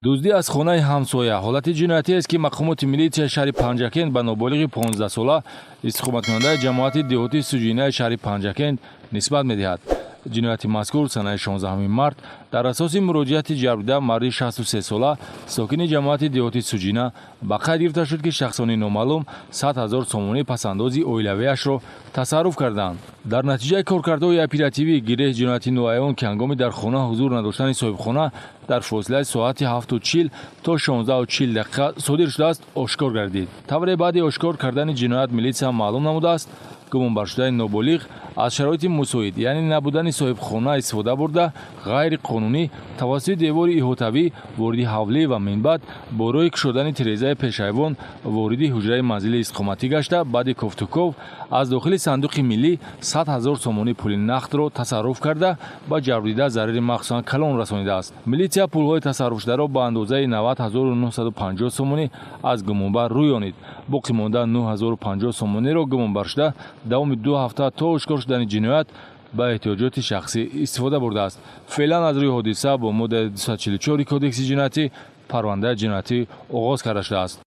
Дуздӣ аз хонаи ҳамсоя ҳолати ҷиноятиест, ки мақомоти милитсияи шаҳри Панҷакент ба ноболиғи 15-сола, истиқоматкунандаи ҷамоати деҳоти Суҷинаи шаҳри Панҷакент нисбат медиҳад. Ҷинояти мазкур санаи 16 март дар асоси муроҷиати ҷабрдида, марди 63-сола, сокини ҷамоати деҳоти Суҷина, ба қайд гирифта шуд, ки шахсони номаълум 100 ҳазор сомонӣ пасандози оилавиашро тасарруф карданд. Дар натиҷаи коркардҳои оперативӣ гиреҳи ҷинояти ноаён, ки ҳангоми дар хона ҳузур надоштани соҳибхона дар фосилаи соати 7:40 то 16:40 дақиқа содир шудааст, ошкор гардид. Тавре баъди ошкор кардани ҷиноят милитсия маълум намудааст, гумонбаршудаи ноболиғ аз шароити мусоид, яъне набудани соҳибхона, истифода бурда, ғайриқонунӣ тавассути девори иҳотавӣ вориди ҳавлӣ ва минбаъд бо роҳи кушодани тирезаи пешайвон вориди ҳуҷраи манзили истиқоматӣ гашта, баъди кофтуков аз дохили сандуқи миллӣ 100 ҳазор сомонӣ пули нақдро тасарруф карда, ба ҷабрдида зарари махсусан калон расонидааст. Милитсия пулҳои тасарруфшударо ба андозаи 90 950 сомонӣ аз гумонбар рӯёнид. Боқӣ монда 9050 сомониро гумонбаршуда давоми 2 ҳафта то ошкор шудани ҷиноят ба эҳтиёҷоти шахсӣ истифода бурдааст. Феълан аз рӯи ҳодиса бо моддаи 244 Кодекси ҷиноятӣ парвандаи ҷиноятӣ оғоз карда шудааст.